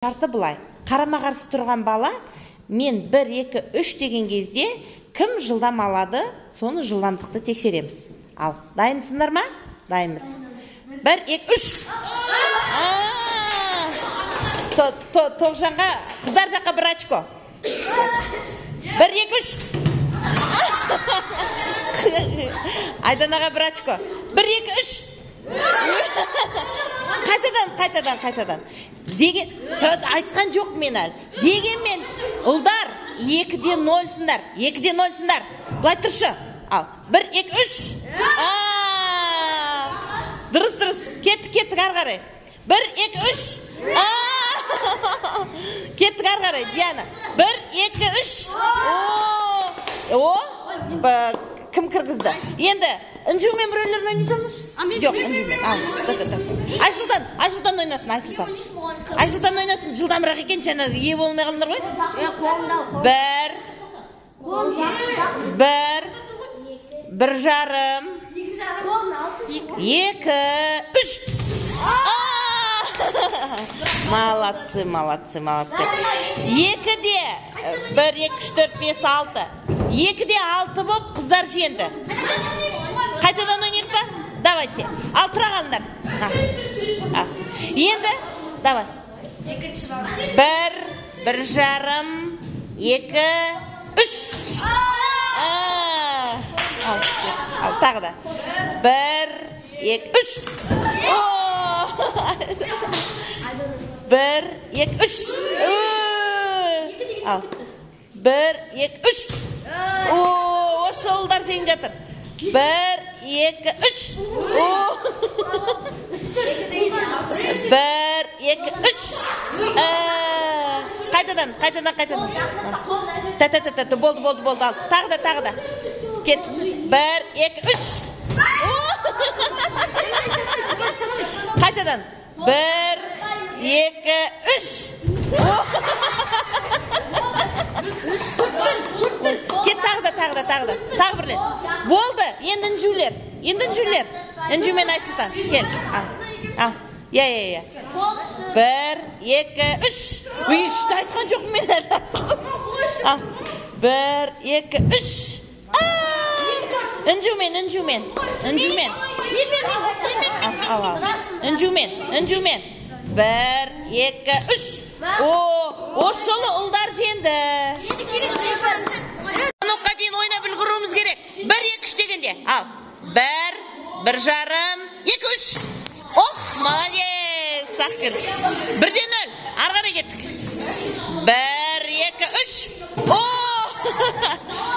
Шарты былай. Қарама-қарсы тұрған бала мен 1, 2, 3 деген кезде кім жылдам алады, соны жылдамдықты тексереміз. Ал, дайынсыңдар ма? Дайынбыз. 1, 2, 3. Тоғжанға, қыздар жаққа бір очко. 1, 2, 3. Айданаға бір очко. 1, 2, 3. Қайтадан, қайтадан, қайтадан. Деген, айтқан жоқ мен әлі. Дегенмен, ұлдар, 2-де 0-сыңдар. 2-де 0-сыңдар. Былай тұршы. Ал, 1, 2, 3. Дұрыс, дұрыс. Кеттік, кеттік ары қарай. 1, 2, 3. Кеттік ары қарай, Диана. 1, 2, 3. О, кім кіргізді? Енді Інжумен біреулерін ойнасаңыз? Жоқ, Інжумен. Ал, Айсұлтан, Айсұлтан ойнасын, Айсұлтан. Айсұлтан ойнасын, жылдамырақ екен, жаңа ие болмай қалдыңдар ғой. 1, 1, 1,5, 2, 3. Молодцы, молодцы, молодцы. 2-де 1, 2, 3, 4, 5, 6. 2-де 6 болып қыздар жеңді. Қайтадан ойнайық па? Давайте. Ал, тұра қалыңдар. Енді, давай. 1, 1,5, 2, 3. Ал, тағы да. 1, 2, 3. 1, 2, 3. Ал. 1, 2, 3. Осы ұлдар жеңіп жатыр. 1, 2, 3. 1, 2, 3. Қайтадан, қайтадан, қайтадан. Та-та-та-та, болды, болды, болды. Ал, тағы да, тағы да. Кет. 1, 2, 3. Қайтадан. 1, 2, 3. Кет, тағы да, тағы да, тағы да. Тағы бір рет. Болды, енді Інжулер. Енді Інжулер. Інжу мен Айсұлтан. Кел. Ал. Ал. Я, я, я. 1, 2, 3. Үй, үшті айтқан жоқпын мен әлі. Ал. 1, 2, 3. Інжумен, Інжумен. Інжумен. Ал, ал. Інжумен, Інжумен. 1, 2, 3. О, осы жолы ұлдар жеңді. Звонокқа дейін ойнап үлгеруіміз керек. 1, 2, 3 дегенде. Ал, 1, 1,5, 2, 3. Ох, молодец, Ақгүл. 1-де 0. Ары қарай кеттік. 1, 2, 3. О!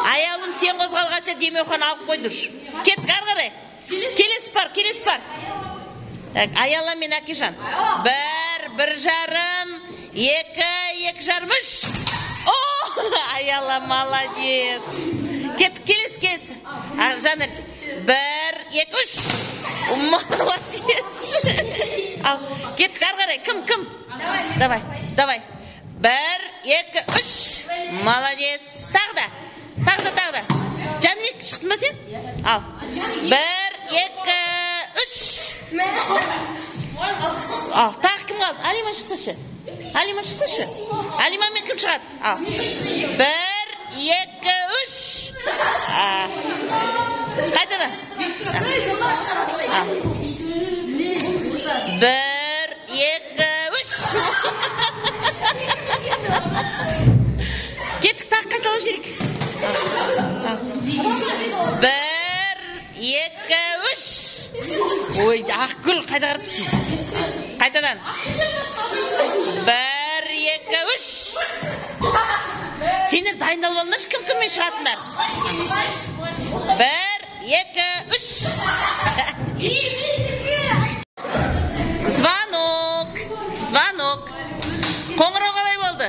Аяулым, сен қозғалғанша демеухан алып қойды уж. Кеттік ары қарай. Келесі пар, келесі пар. Так, Аяла мен Әкежан. 1, 1,5, 2, 2,5, 3. О, Аяла, молодец. Кеттік, келесі, келесі. Жанель. 1, 2, 3. Молодец. Ал, кеттік ары қарай. Кім, кім? Давай, давай. 1, 2, 3. Молодец. Тағы да, тағы да, тағы да. Жәнібек, шықтың ба сен? Ал. 1, 2, 3. Ал, тағы кім қалды? Алима шықсашы. Алима шықсашы. Алимамен кім шығады? Ал. 1, 2, 3. Қайтадан. 1, 2, 3. Кеттік, тағы қайталап жіберейік. 1, 2, 3. Ой, Ақгүл, қайда қарап тұрсың? Қайтадан. 1, 2, 3. Сендер дайындалып алыңдаршы, кім кіммен шығатындар. 1, 2, 3. Звонок, звонок. Қоңырау қалай болды?